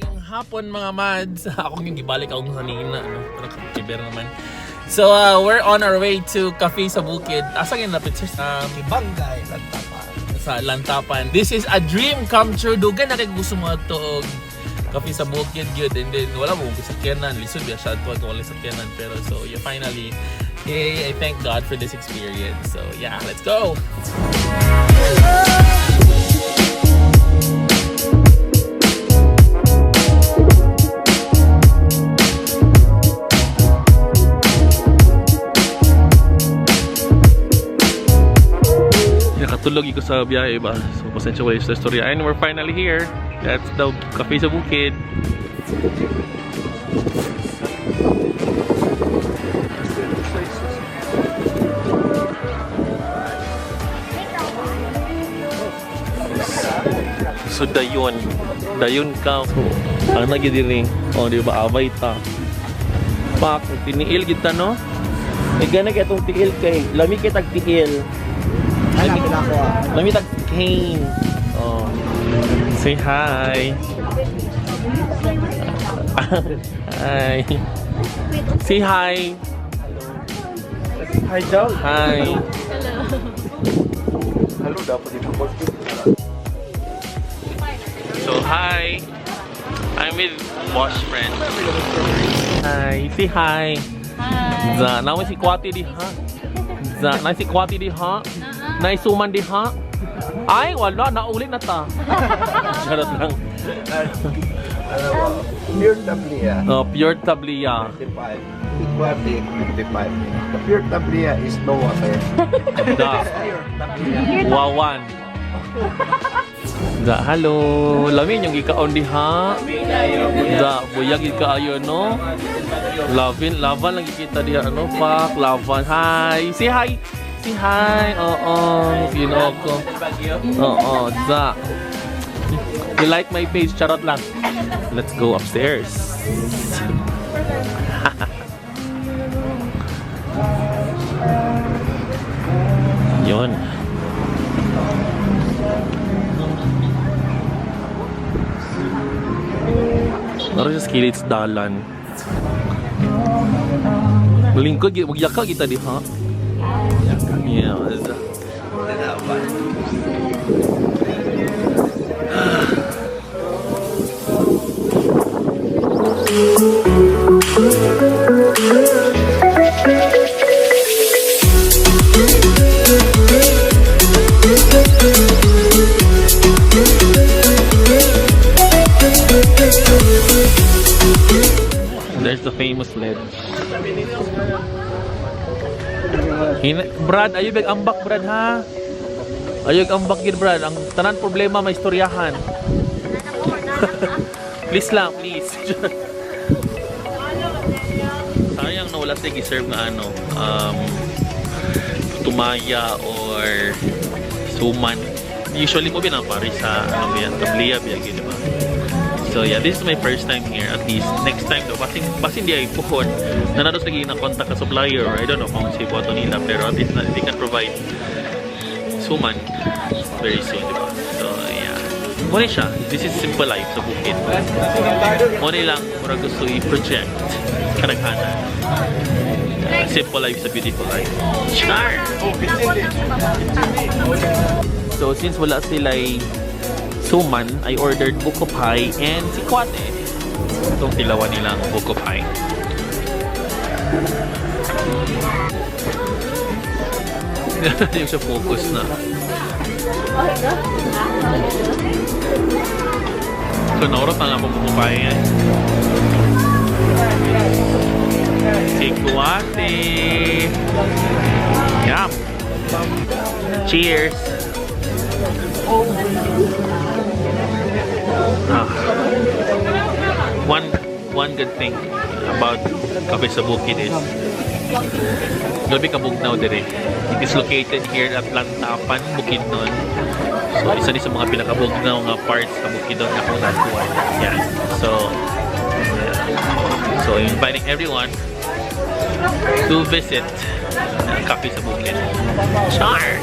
Yung hapon, mga mads, akong yung gibalik akong sanina, no? Parang kiber naman. So, we're on our way to Cafe sa Bukid. Asa yung lapit, sir? Bangay, Lantapan. Sa Lantapan. This is a dream come true. Dugan na kay gusto mo to og Cafe sa Bukid gyud, and then wala mo sakyanan, lisod biya siya to wala sakyanan, pero so you finally, hey, I thank God for this experience. So yeah, let's go. Nakatulog ko sa biyahe ba? So, pasensya ko sa istorya. And we're finally here. That's the Cafe sa Bukid. So, dayon. Dayon ka. So, ang nagidiri. O, di ba? Abay ta. Pak, tiniil kita, no? May gana kay itong tiil kay. Lami kay tag tiil. Hanapin ako ah. Lami tag cane. Oh. Say hi. Hi. Say hi. Hi, Joel. Hi. Hello, dapat dito. So hi. I'm with Boss friend. Hi. Say hi. Hi. Za, naman si Kwati di ha. Za, na si Kwati di ha. Naisuman di ha. Ay, wala, naulit na ta. Charot lang. Ano ba? Pure Tablia, No, pure tablia. 55. Equality, 55. The pure Tablia is no water. Da. Pure Tablia. Wawan. Da, hello. Lamin yung gikaon di ha. Da, buyag gid kaayo no. Lavin, lavan lang kita diha ano pak, lavan. Hi. Say hi. Say hi. Oo, Ginoo ko. Oo, da. You like my page, charot lang. Let's go upstairs. Yun. Naroon siya sa kilid sa dalan. Lingkod, magyaka kita di ha? Yeah. There's the famous ledge. Brad, ayog bag ambak Brad ha. Ayog ambak gid Brad. Ang tanan problema may istoryahan. Please lang, please. Sayang na wala siya gi-serve na ano, tumaya or suman. Usually mo binapari sa ano ba yan, tablia biya di ba? So yeah, this is my first time here. At least next time though, basin di ay puhon. Nanados lagi na contact ka supplier or I don't know kung si Boto nila, pero at least na, they can provide suman very soon, di ba? So yeah. Muna siya. This is simple life sa bukid. Muna lang murag gusto i-project kadaghanan. Simple life sa beautiful life. Char! So since wala sila'y suman, I ordered buko pie and sikwate. Itong tilawan nilang buko pie. Yung sa focus na. So naurot na lang akong buko pie eh. Sikwate! Yum! Cheers! Ah. One good thing about Cafe sa Bukid is grabe kabugnaw dire. It is located here at Lantapan, Bukidnon. So isa ni sa mga pinakabugnaw nga parts sa Bukidnon nga akong natuwan. Yeah. So yeah. So I'm inviting everyone to visit Cafe sa Bukid. Char!